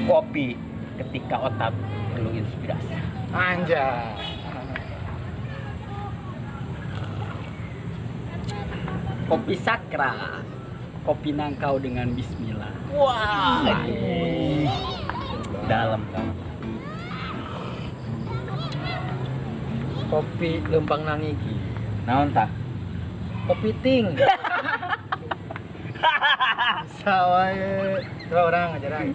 Kopi ketika otak perlu inspirasi. Anjay. Kopi Sakra. Kopi nangkau dengan bismillah. Wah. Dalam kan. Kopi lempang nangigi. Naon tah? Kopi ting. Bisa wae. Coba orang ajaran.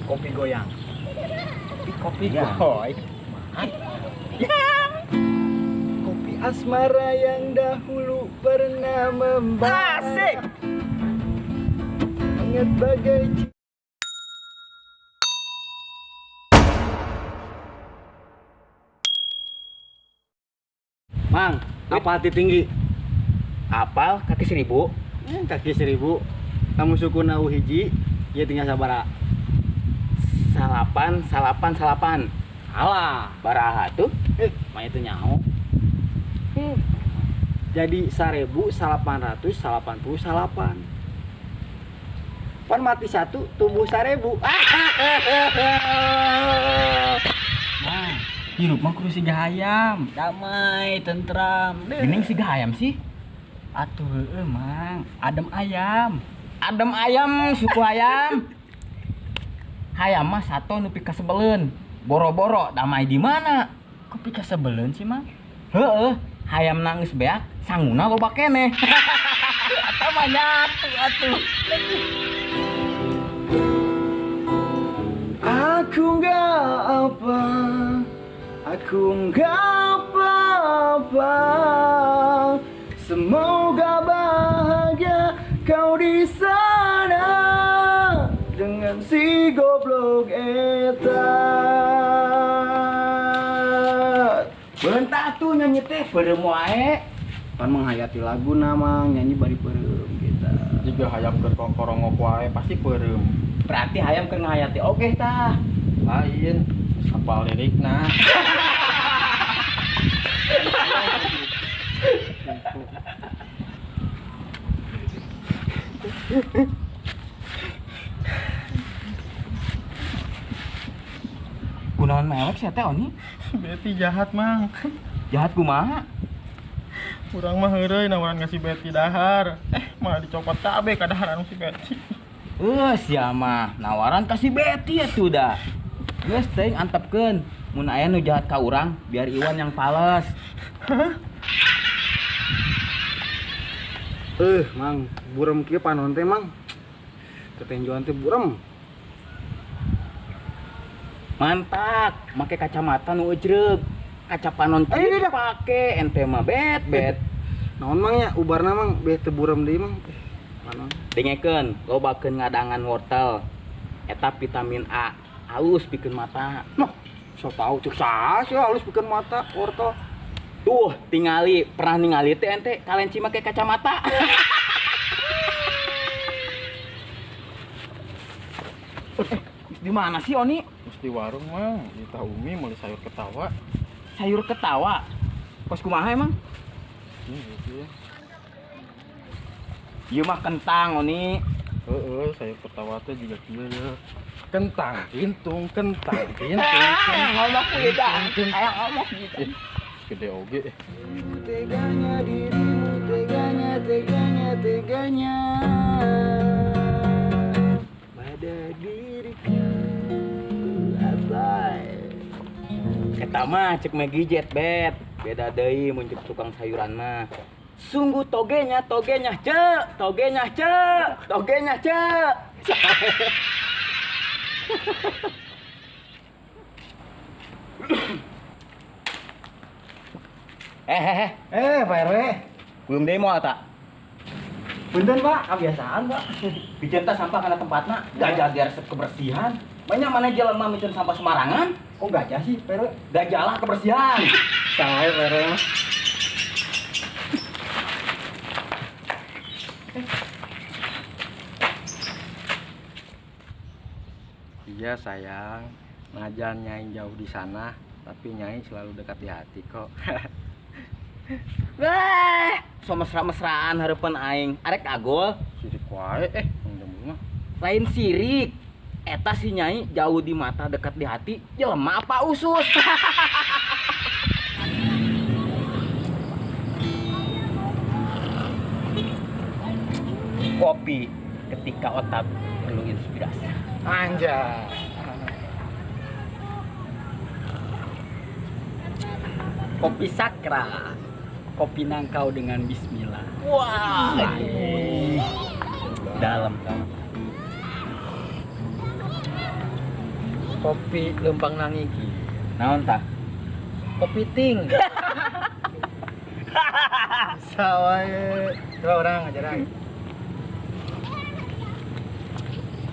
Kopi goyang. Kopi goyang. Kopi asmara yang dahulu pernah membara. Asik. Ingat bagai. Mang, apa hati tinggi? Apal kaki 1000? Kaki 1000. Kamu suku nau hiji, ya tinggal sabara. Salapan, salapan, salapan. Alah, baraha tuh. Mah itu nyaho. Jadi 1889. Pan mati satu, tumbuh 1000. Nah, hirup mah kudu siga hayam, damai, tentram. Geuning siga hayam sih? Atuh heueuh, Mang. Adem ayam. Adem ayam, suku ayam. Hayam mah sato nu pikasebeleun. Boro-boro damai di mana? Kok pikasebeleun sih, Mang? Heueuh, hayam nangis beak, sanguna loba keneh. Atau mah nyatu atuh. Aku nggak apa, aku nggak apa-apa. Semoga bahagia kau di sana dengan si goblok eta. Bentar tuh nyanyi teh beureum wae. Pan menghayati lagu nama nyanyi bari beureum kita. Jika hayam keur korongok wae pasti beureum. Berarti hayam keur ngahayati oge tah. Lain, apal lirikna. Kunaon mewek sia teh Oni? Betty jahat, Mang. Jahat kumaha? Urang mah heureuy nawaran ka si Betty dahar. Malah dicopot cabe ka daharan si Betty. Sia mah nawaran ka si Betty atuh dah. Geus teuing antepkeun. Mun aya nu jahat ka urang, biar Iwan yang pales. Hah? Mang, burem kieu panon teh, Mang. Tetenjoan teh burem. Mantap, make kacamata nu ejreug. Kaca panon kieu dipake, ente mah bet bet. Naon Mang nya ubarna Mang, beh teu burem deui Mang. Panon. Dengekeun, lobakeun ngadangan wortel. Eta vitamin A, halus pikeun mata. Noh, so tau cek saha sih halus pikeun mata wortel. Tuh, tingali, pernah ningali teh ente kalenci make kacamata. Di mana sih Oni? Di warung, Mang. Di Umi meuli sayur ketawa. Sayur ketawa? Kos kumaha emang? Gitu ya. Ieu mah kentang, Oni. Heeh, sayur ketawa teh juga kieu ya. Kentang kintung, kentang kintung. Ngomong kuda. Aya ngomong gitu. Gede oge. Teganya dirimu, teganya, teganya, teganya pada diriku. Asai. Eta mah cek Maggie Jet bet. Beda deui mun cek tukang sayuran mah. Sungguh togenya, togenya cek, togenya cek, togenya cek. Pak RW. Belum demo tak? Punten, Pak, kebiasaan, Pak. Bikin tas sampah kana tempatna, gajah diresep kebersihan. Banyak mana jelema micen sampah sembarangan. Kok gajah sih, Pak RW? Gajah lah kebersihan. Salah, Pak RW. Iya, sayang. Najan Nyai jauh di sana, tapi Nyai selalu dekat di hati kok. Wah, so mesra-mesraan harapan aing. Arek agol. Sidik wae, mang jambul mah. Lain sirik. Eta si Nyai jauh di mata dekat di hati, jelema apa usus? Kopi ketika otak perlu inspirasi. Anjay. Kopi sakra. Kopi nangkau dengan bismillah. Wah. Dalam kamu. Kopi lempang nangiki. Naon tah? Kopi ting. Sawae. Coba orang ajaran.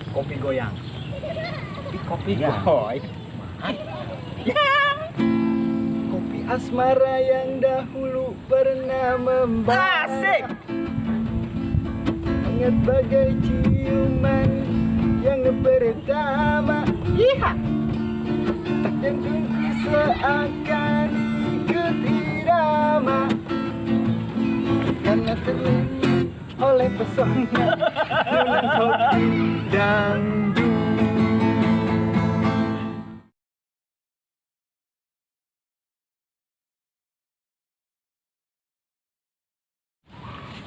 Kopi goyang. Kopi goyang. Kopi asmara yang dahulu pernah membara. Asik. Ingat bagai ciuman yang pertama. Iya. Jantungku seakan ikut irama karena terlena oleh pesona kopi dangdut.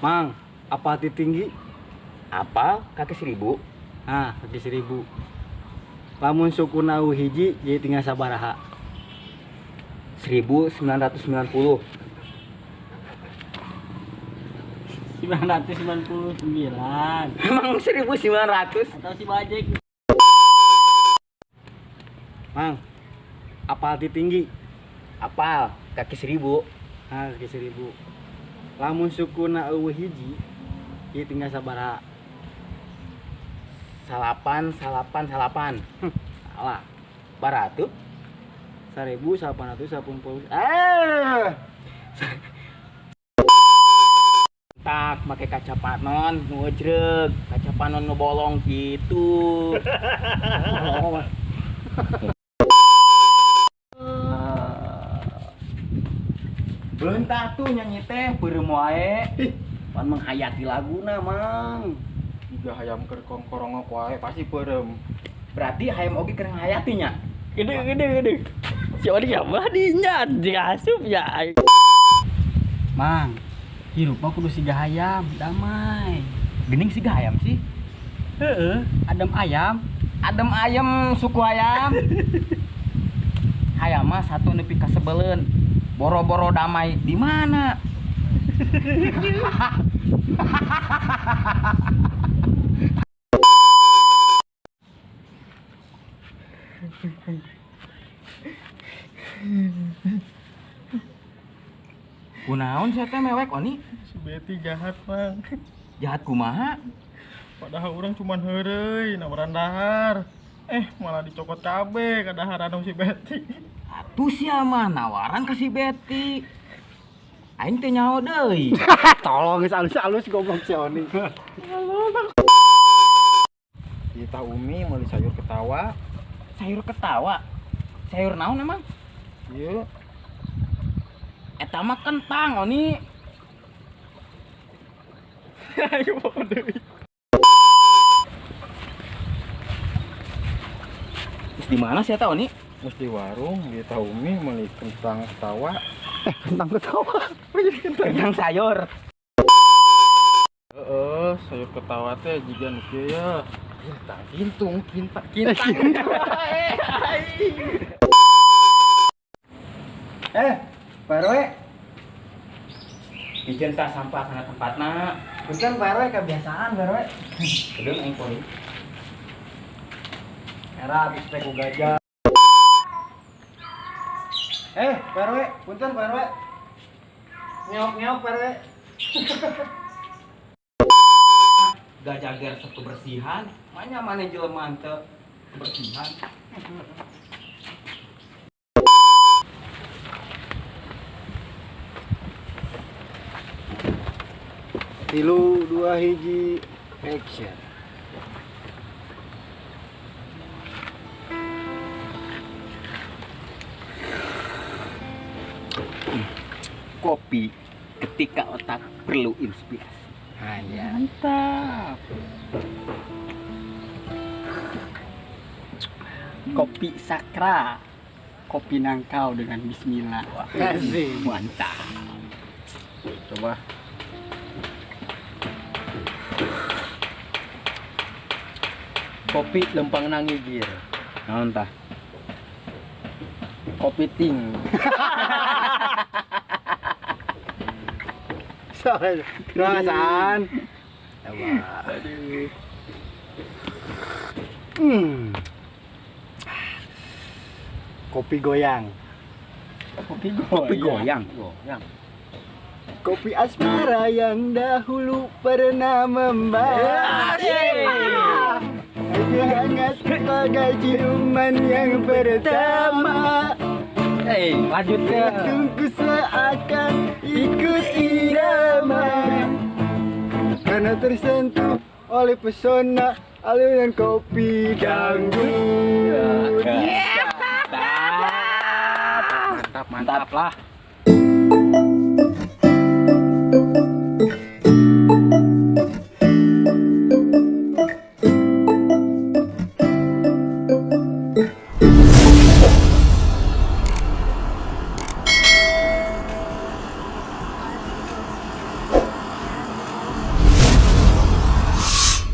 Mang, apa hati tinggi? Apa kaki 1000? Ah, kaki 1000. Lamun suku nau hiji jadi tinggal sabaraha? 1990. 999. Emang 1900? Atau si bajek. Mang, apa hati tinggi? Apal kaki 1000. Ah, kaki 1000. Lamun suku nau hiji jadi tinggal sabaraha? Salapan, salapan, salapan. Salah. Baratu? 1880. Ah. Tak make kaca panon nu ejreg, kaca panon nu bolong gitu. Beunta tuh nyanyi teh beureum wae. Pan menghayati laguna, Mang. Juga hayam keur kongkorongok wae pasti beureum. Berarti hayam oge keur ngahayati nya. Gede gede gede. Si Odi mah dinya asup ya. Mang, hirup mah kudu siga hayam, damai. Gening siga hayam sih? Heeh, adem ayam. Adem ayam suku ayam. Hayam mah satu nepi ka sebeleun. Boro-boro damai di mana? Kunaon sia teh mewek Oni? Si Betty jahat, Mang. Jahat kumaha? Padahal orang cuman heureuy nawaran dahar. Malah dicokot kabeh kadaharan si Betty. Atuh sia mah nawaran ka si Betty. Aing teh nyaho deui. Tolong geus alus-alus goblok si Oni. Kita Umi meuli sayur ketawa. Sayur ketawa? Sayur naon emang? Ieu. Eta mah kentang Oni. Ayo bawa deui. Terus di mana sih eta Oni? Terus di warung kita Umi meuli kentang ketawa. Kentang ketawa. Kentang sayur. Heeh, sayur ketawa teh jiga nu kieu ya. Kintang kintung, kintang kintang. Pak RW. Ijen tah sampah kana tempatna. Punten Pak RW kebiasaan Pak RW. Kedeung aing poe. Era habis teh ku gajah. Pak RW, punten Pak RW. Ngeok-ngeok Pak RW. Gajah ger sok kebersihan, manya maneh jelema teu kebersihan. Tilu 2 1 action. Kopi ketika otak perlu inspirasi. Mantap. Kopi Sakra. Kopi nangkau dengan bismillah. Asik. Mantap. Coba. Kopi lempang nangigir. Naon tah? Kopi ting. Sorry. Perasaan. Aduh. Hmm. Kopi goyang. Kopi goyang. Kopi goyang. Goyang. Kopi asmara yang dahulu pernah membara. Hangat sebagai ciuman yang pertama. Eh, lanjut ke. Tunggu seakan ikut irama. Karena tersentuh oleh pesona alunan kopi dangdut. Mantap, Mantap, mantap lah.